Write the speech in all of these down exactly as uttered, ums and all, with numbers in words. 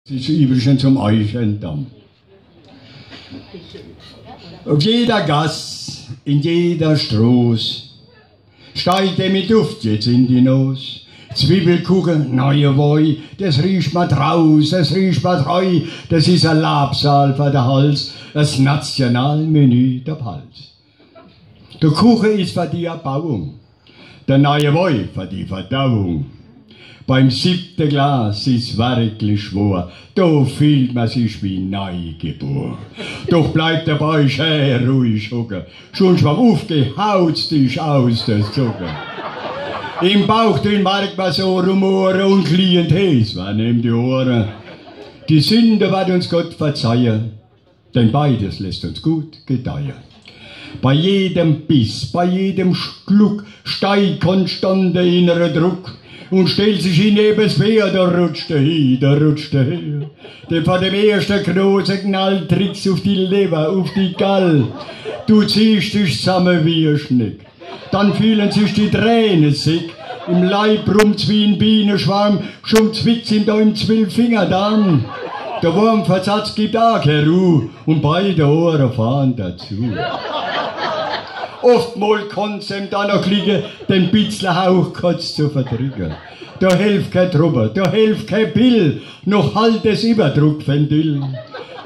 Des is übrigens zum Eichendamm. Uf jeder Gass, in jeder Stroß steigt er mit Duft jetzt in die Nos. Zwiwwelkuche, neie Woi, des riecht mer draus, des riecht mer drei, des is e Labsal fer de Hals, des Nationalmenü der Palz. De Kuche is fer die Erbauung, de neie Woi fer die Verdauung. Beim siebte Glas is werklich wohr, do fühlt mer sich wie nei gebor. Doch bleibt dabei schää ruhig hocke, schun beim Ufgeh haut's dich aus de Socke. Im Bauch drin merkt mer so Rumore un gliehnend heeß wern em die Ohre. Die Sünde werd uns Gott verzeihe, denn beides lässt uns gut gedeihe. Bei jedem Biss, bei jedem Schluck steigt konstant de innere Druck un stellt sich in Ebesphär, do rutscht er hie, do rutscht er her. Denn vor dem erschte große Knall drickt's uf die Lewer, uf die Gall. Du ziehscht dich zamme wie e Schneck. Dann fehlen sich die Träne sick. Im Leib brummt's wie en Bienenschwarm, schun zwickt's ihm do im Zwölffingerdarm. De Wurmversatz gibt aa kee Ruh un beide Ohre fahren dazu. Oftmol konnt's em dann noch glicke, den Bitzlerhauch kurz zu verdricke. Do helft kee Droppe, do helft kee Pill, noch halt des Iwwerdruckventil.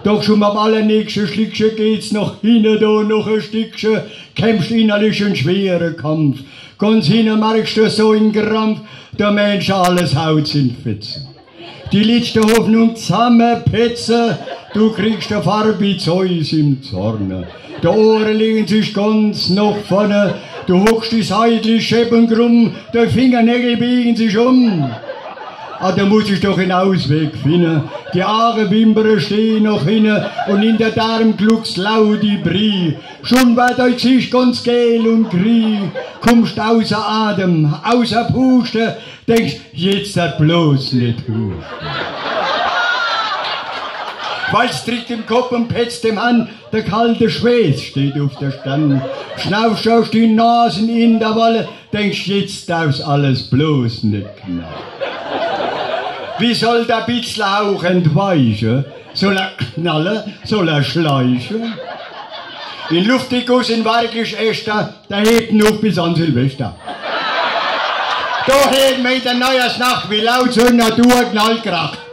Doch schun beim allernächschte Schlickche geht's noch hinne do noch e Stickche, kämpfscht innerlich en schwere Kampf. Ganz hinne merkscht du so en Krampf, do meenscht alles haut's in Fetze. Die letschte Hoffnung zammepetze, du kriegscht e Farb wie Zeus im Zorne. De Ohre legen sich ganz noch vorne, du hockscht dich seitlich schepp un krumm, dei Fingernägel biegen sich um. Ah, do muss ich doch en Ausweg finne. Die Aagewimpere stehn noch hinne un in de Darm gluckst laut die Brie. Schun werd dei Gsicht ganz geel un grie. Kummscht außer Atem, außer Puschte, denkscht, jetzt dät bloß net huste. Weil's drickt im Kopp un petzt em an, de kalte Schweeß steht uf de Stern. Schnaufscht aus die Nasenintervalle, denkscht, jetzt darf's alles bloß net knalle. Wie soll de Bitzlerhauch entweiche? Soll er knalle? Soll er schleiche? En Luftikus, en Warklischäschter, der hebt en uf bis an Silvester. Do heert mer in de Neiersnacht, wie laut so en Naturknall kracht.